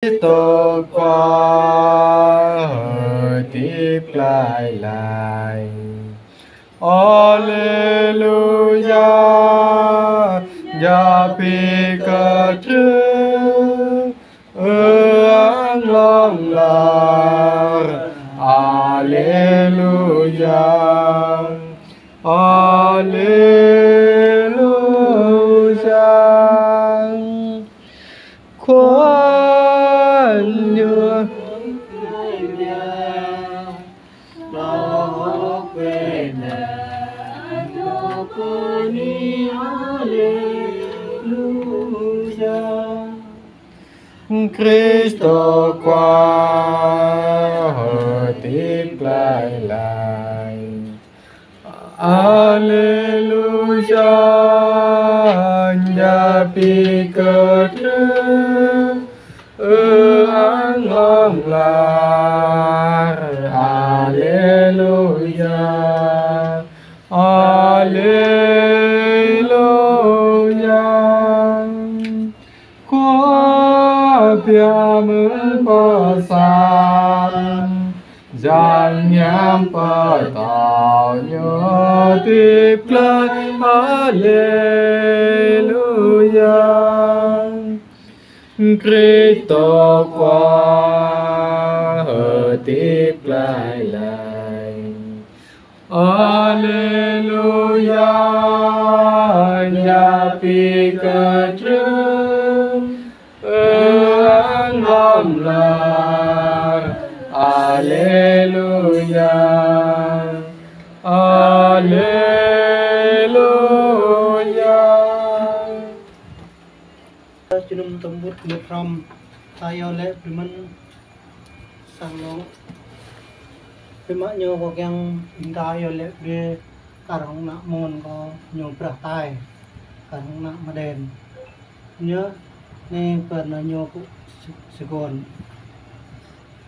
ຕົກຄວາເຮີຕິບກາຍຫຼາຍ. ເອເລລູຢາ, ຢ່າປີເກີດເທື່ອ ເອີອັງລ້ອງລາ. ເອເລລູຢາ, ເອເລລູຢາ. ຄວນຢູ່ ຄຣິສໂຕກວ່າເຮີຕິບກາຍຫຼາຍ. ອາເລລູຢາ, ຢ່າປີເກີດເທື່ອ ເອີອັງຮ້ອງລາ. ອາເລລູຢາ, ອາເລລູຢາ. ຄວາມເປັນເມືອງປາສາດ ຢ່າງຍາມປາຕາຍໂຍຕິບກາຍ ອາເລລູຢາ. ຄຣິສໂຕກວ່າເຮີຕິບກາຍຫຼາຍ. ອາເລລູຢາ, ຢ່າປີເກີດເທື່ອ ເອີອັງລ້ອງລາ. ອາເລລູຢາ, ອາເລລູຢາ. ຈະນຸມຕຳບຸດເມືອພຣອມ ຕາຍອລແລະບຣິມັນ ສັງໂນ ເປມະໂຍກໍແກງ ອິນຕາຍອລແລະບຣີ ການຮອງນະມອນກໍໂຍບຣາຕາຍ ການຮອງນະມະແດນ ເນຍ ໃນເປີດນະໂຍກຸ ສະກອນ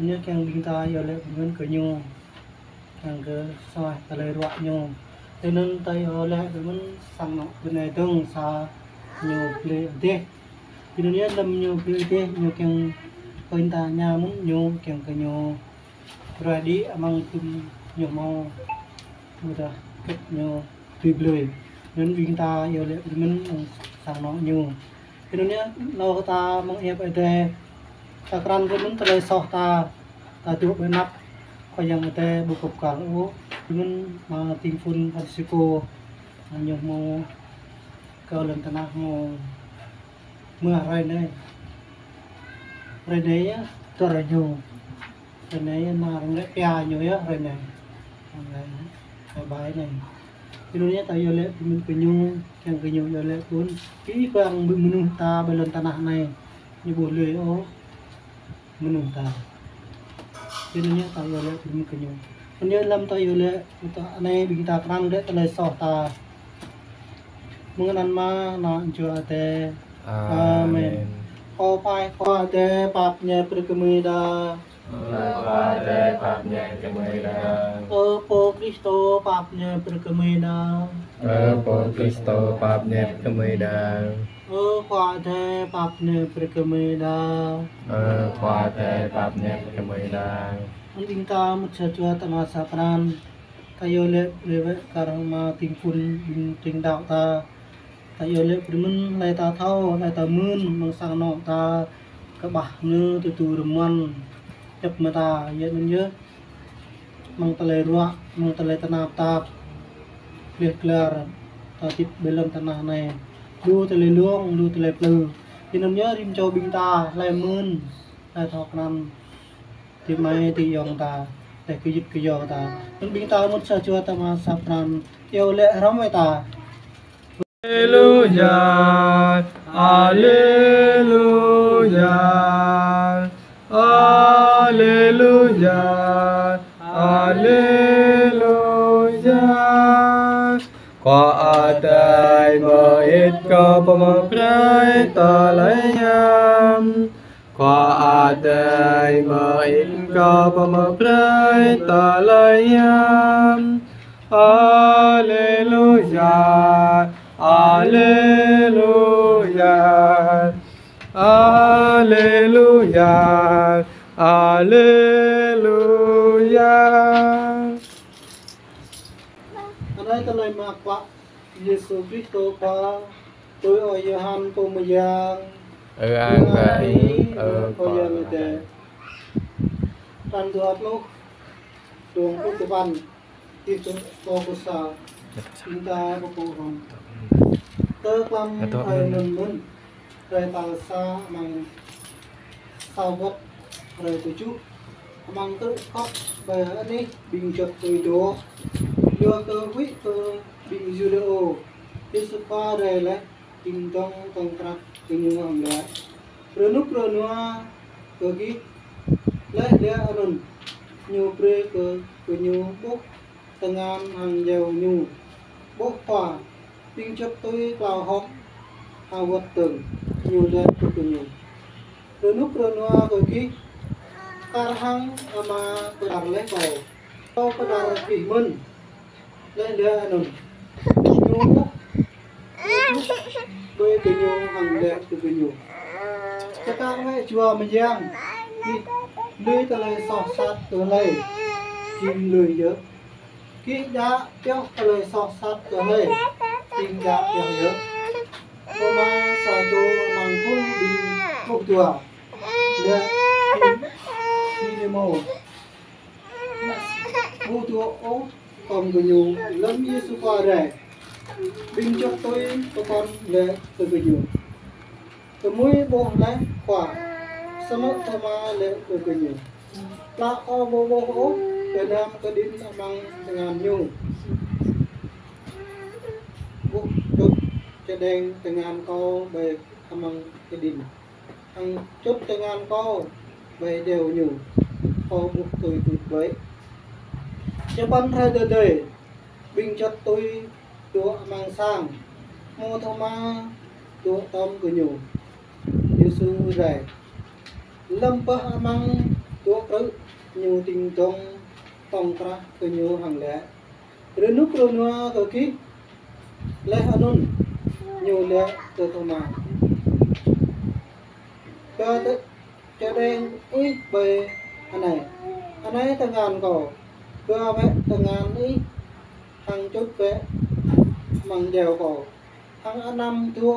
ເນຍ ແກງບິງຕາຍອລແລະບຣິມັນກໍໂຍ Yang ke sah talai ruak nyo. Tenen tai oleh temen sang nok benai dong sa nyo beli adeh. Pino nyo lem nyo beli adeh nyo keng koin ta nyamun nyo keng ke nyo. Beradi amang tum nyo mau mudah ket nyo beli beli. Nen bing ta yo lek temen sang nok nyo. ເປັນແນວນີ້ເນາະ ຕາມັງເອບໄອແດ ຕາກຣານເພິ່ນມັນຕະໄລຊອກຕາ ຕາດຸເປັນນັບ ຂ້ອຍຍັງໄອແດບໍ່ກົບກັນ ໂອ້ ມັນມາຕິງຟຸນພັນຊິໂກ ມາຍົກໂມ ກໍເລີນຕະນະໂມ ເມື່ອໄຣໃນ ໄຣໃນ ຕະລະໂຍ Rene na rengek pia nyo ya rene. Rene bye bye ne. Ino nya ta yo le pun ke nyo, yang ke nyo yo le pun. Pi bang bu menu ta balon tanah ne. Nyo bu le o menu ta. Ino nya ta yo le pun ke nyo. Pun yo lam ta yo le uta ne bing ta krang de ta le soh ta. Mung anan ma na njo ate. Amen. Amen. Ko pai ko ate pap nye perkemida. Ơ Khua Adai, pap ñe kmơi đa. Ơ Pô Krist, pap ñe pơkmơi đa. Ơ Pô Krist, pap ñe kmơi đa. Ơ Khua Adai, pap ñe pơkmơi đa. Ơ Khua Adai, pap ñe kmơi đa. Ân ƀing ta mŭt sa jua ta ma sa pran. Ta yô lĕ lĕ wĕ kar ma ting phun ƀing ting đaŏ ta. Ta yô lĕ prmưn lai ta thâo, lai ta mưn, mơ̆ng sang nŏ ta kơƀah nư tơdu rơmuăn. Djăp mơta, yơh nŭn yơh. Mơ̆ng tơlơi ruă, mơ̆ng tơlơi tơnap tap. Gleh glar, ta tip bê lŏn tơnah anai. Lu tơlơi luông, lu tơlơi plư. Yơh nŭn yơh rĭm čô ƀing ta, lai mưn, lai thâo krăn. Ti mai ti yŏng ta, teh kơ yit kơ yô ta. Nŭn ƀing ta mŭt sa jua ta ma sa pran. Yô lĕ hrŏm wĕ ta. Aleluya, aleluya, aleluya, aleluya. Khua Adai mơit kơ pơmơ̆ prai tơlơi hiam. Khua Adai mơit kơ pơmơ̆ prai tơlơi hiam. Aleluya, aleluya. ອາເລລູຢາ ອາເລລູຢາ. ອັນໃດຕະໄລມາກວະ ເຢຊູຄຣິສໂຕຄວາ ໂດຍອອຍໂຢຮັນໂປມະຍາງ ເອີ ອາງກາອີ ເອີ ໂຄຍາງແຕ ທ່ານຕົວໂລ ດວງອຸດຕະວັນ ທີ່ສຸດໂກກຸສາ ອິນຕາປະໂປຮອງ ເຕີກລັມໄອເງິນມຶນ ໄຣຕາສາອະມັງ ສາວັດ ໄຣຕຸຈຸ ອະມັງຕະລຸກອບ ໄບອະນິ ບິງຈັດຕຸຍໂດ ຍົວເກີຫວິເກີບິງຢູເດໂອ ເຢຊູຄວາໄດແລະ ຕິງຕອງຕອງຕຣາກະໂຍຫັ້ງແລ ເຣນຸກເຣນົວ ເກີກິ ແລະ ເລອານຸນ ໂຍເປຣເກີກະໂຍ ບຸກ ຕະງານຮັງແຢວໂຍ ບຸກຂວາ ປິງຈົດຕຸຍກລາວຮອກ ຮາວັດເຕີງ ໂຍແລະເກີກະໂຍ ເຣນຸກເຣນົວ ເກີກິ ການຮັງອາມາປະດັນແລະເບົາ ເບົາປະດັນກິເມິນ ແລະ ເລອານຸນ ໂຍບຸກ ເບີກະໂຍ ຮັງແລະ ເກີກະໂຍ ຈະກະແວະຈົວມະຍາງ ກິ ລຸຍຕະໄລຊອກຊາດເກີໄລ ກິນເລີຍເຢີ ກິດາ ປຽວຕະໄລຊອກຊາດເກີໄລ ກິນດາ ປຽວເຢີ ໂທມາ ຊາໂຕ ອະມັງພຸນ ບິນ ໂຄຕົວ ແລະ ເປເຕໂມ ນະ ໂຄຕົວ ໂອ ຕອມກະໂຍ ເລີມເຢຊູຄວາແດ ບິນຈົດຕຸຍ ປະກອນ ແລະ ເກີກະໂຍ ກະມຸຍ ໂບ ແລະ ຂວາ ສະເໝີ ໂທມາ ແລະ ເກີກະໂຍ ປະ ໂອ ໂບ ໂບ ໂອ ກະນາມກະດິນ ອະມັງຕະງານໂຍ ບຸກຈົດ ຈະແດງຕະງານເກົາ ໄບອະມັງກະດິນ ອັງຈົດຕະງານເກົາ ໄບແດວໂຍ ເຂົາບຸກຕຸຍຕຸດໄວ ຈະປັນໄທເດີເດ ບິງຈັດຕຸຍ ຕົວອະມັງຊາງ ໂມໂທມາ ຕົວຕອມກະໂຍ ເຢຊູໄດ ລຳປະອະມັງ ຕົວປຶ ໂຍຕິງຕົງ ຕອງຕຣາກະໂຍ ຮັງແລ ເຣນຸກເຣນົວ ເກີກິ ແລະ ອານຸນ ໂຍແລະ ເກີໂທມາ ກະ ຈະແດງອຸຍ ໄບອະໄນ ອະໄນຕະງານເກົາ ເພື່ອແວະຕະງານອີ ຮັງຈຸດແວະ ມັງແດວເກົາ ຮັງອະນຳຕົວ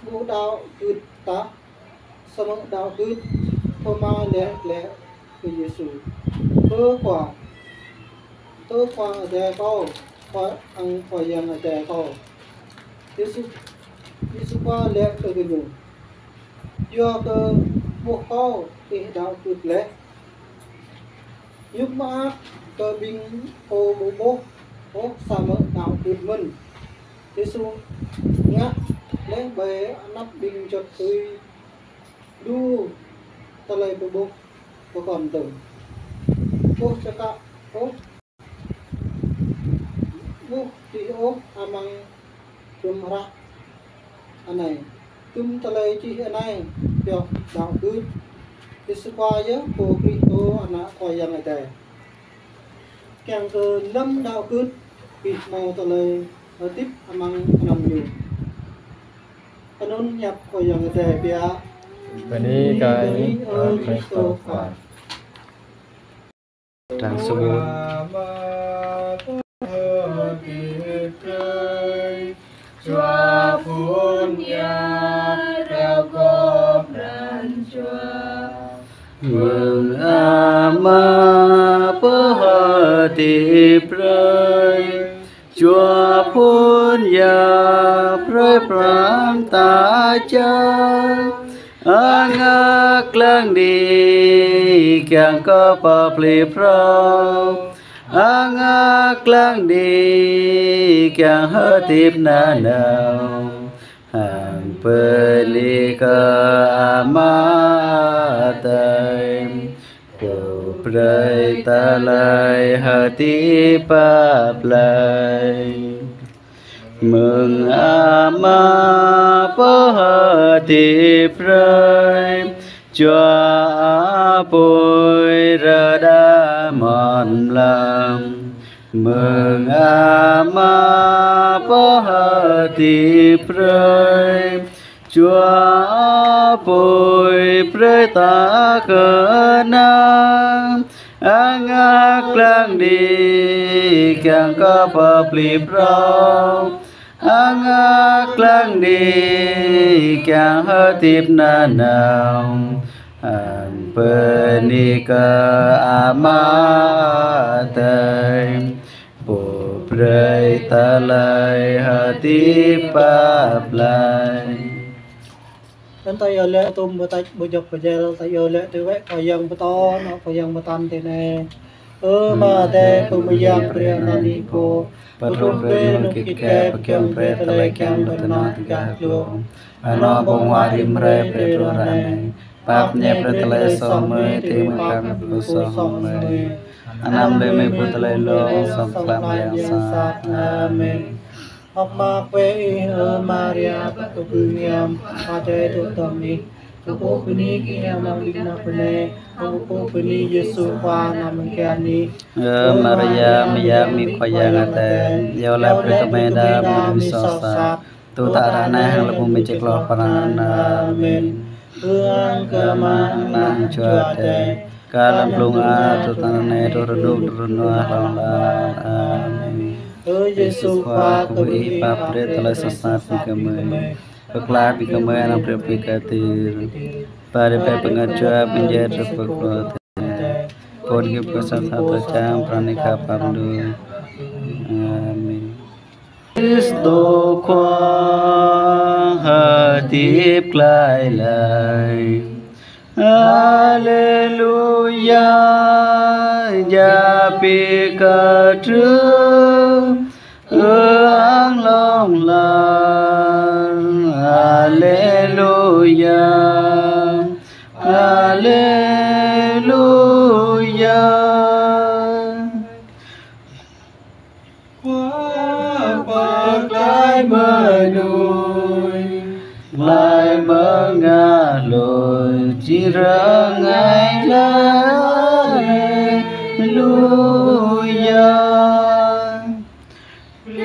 ບູດາວກຶດຕາ ສະເໝີດາວກຶດ ໂທມາແລະ ແລະ ເຢຊູ ເພີຂວາ ເພີຂວາແດເກົາ ຂວາ ອັງຂວາຍັງແດເກົາ ເຢຊູ ເຢຊູຄວາແລະ ເອີກະໂຍ ຍອກເກີ ໂບເກົາ ເອດາວກຶດແລະ ຍຸບມາອາກ ເກີບິງ ໂອໂບໂບ ໂອ ສະເໝີດາວກຶດມຶນ ເຢຊູ ງະ ແລະ ໄບອະນັບບິງຈົດຕຸຍ ດູ ຕະໄລປະບົກ ປະກອນເຕີງ ໂອ ຈະກະ ໂອ ບຸ ຕິ ໂອ ອາມັງ ຈຸມຮະ ອາໄນ ຈຸມຕະໄລຈິ ອາໄນ ປຽວ ດາວກຶດ ເຢຊູຄວາເຢ ໂຄຄຣິສໂຕ ອະນະ ຄວາຍັງອາແຕ ກຽງເກີນ ລຳ ດາວກຶດ ປິໂມຕະໄລ ເອີ ຕິບ ອາມັງ ອານຳ ຢູ ອານຸນ ຍັບ ຄວາຍັງອາແຕ ປຽ ບານີການິ ເອີ ຄຣິສໂຕ ຄວາ ທາງສະບູ ເມືອງອາມາ ປະຫາຕິເບຣຍ ຈົວພຸນຍາ ເພຣຍພຣາມຕາຈາ ອາງາກລາງດີ ກຽງກໍປະພລີພຣາວ ອາງາກລາງດີ ກຽງເຮີຕິບນາໜາວ ຫາງເປີລີກອາມາໄຕ ໂຄເບຣຍຕາໄລຫາຕິປາບໄລ ເມືອງອາມາປະຫາຕິເບຣຍ ຈົວອາປຸຍເຣດາມອນລຳ ເມືອງອາມາປະຫາຕິເບຣຍ Chúa bồi brơi ta khả năng, áng ngác lăng đi, kiăng có bập lip rau, áng ngác lăng đi, kiăng hơ tip na nau, ăn bơni kơ Ama Adai, bổ brơi ta lai hơ tip bap lai. ເປັນຕາຢາວແລະ ຕົມບໍ່ຕັດບໍ່ຢອກບໍ່ແຢວ ຕາຢາວແລະ ເຕວະ ຂອຍັງບໍ່ຕອນ ເນາະ ຂອຍັງບໍ່ຕັນເຕແນ. ເອີ ມາແຕ່ ເອີ ເພິ່ງມາຢາມ ເພິ່ງມາຢາມ ເພຣຍນານິໂກ ປະຖົມເພຣຍນຸກິດແກ່ ປະເຄມເພຣຍຕະໄລແກງ ບັນນາຕິກາໂລ ອານອບອງວາລິມເພຣຍ ເພຣຍໂຕຣາເນ ປາບແນບເພຣຍຕະໄລສອງເມຍ ເຕເມຍກາງເພຣຍສອງເມຍ ອານາມເດເມຍຜູ້ຕະໄລໂລ ສອງຄລາມຢ່າງສາດ ອາເມນ. ອອກມາເວອີ ເອີ ມາເຣຍ ປະຕູບຸນຍາມ ມາແຕ່ໂຕຕອນນີ້ ກະໂປບະນີກິຍາມນຳລິນນາປະເນ ກະໂປບະນີເຢຊູຄວານາມແກນນີ້ ເອີ ມາເຣຍ ມາຢາກມີຄວາມຢາກອາແຕ ຢາວແລະເປກະເມດາ ມະນຸຍສອງຊາດ ຕູຕາລານາແຫ່ງລະບຸມເມເຈກລອປະນານ ອາເມນ. ເອີ ອັງກະມາ ອັງນາງຈວດແດ ກາລຳປຸງອາ ຕຸຕານາເນ ຕຸຣະດຸ ຕຸຣະນຸອາ ລອງລາ ອາເມນ. ເອີ ເຢຊູຄວາ ກະບຸອີ ປາບເພຣຍຕະໄລສອງຊາດ ປີກະເມຍ ປະກລາດປີກະເມຍ ອານາມເພຣຍປີກະຕີ ປາເດແປປະຫງັດຈວບ ບັນຍາດປະໂກເຕ ໂປດກິບປະສັງຄາຕະຈາມ ປານິຄາປັບດຸ ອາເມນ. ຄຣິສໂຕຄວາ ຫາທີ່ໄກລາຍ ຮາເລລູຢາ ຢາປີກະຕຣຶ ເອີ ອາງລອງລາ ຮາເລລູຢາ ຮາເລລູຢາ. ຄວາມປາກລາຍມະນຸຍ ລາຍເມືອງງາໂລຍ ຈິເຣິງໄງລາ ເລລູຢາ.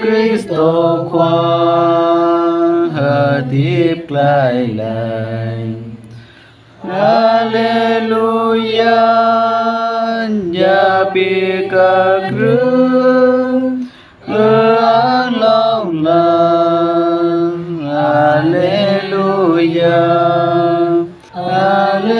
ຄຣິສໂຕຄວາ ຫາທີ່ໄກລາຍ ຮາເລລູຢາ ຢາປີກະກຣຶ ເອີ ອາງລອງລາ ຮາເລລູຢາ ຮາເລ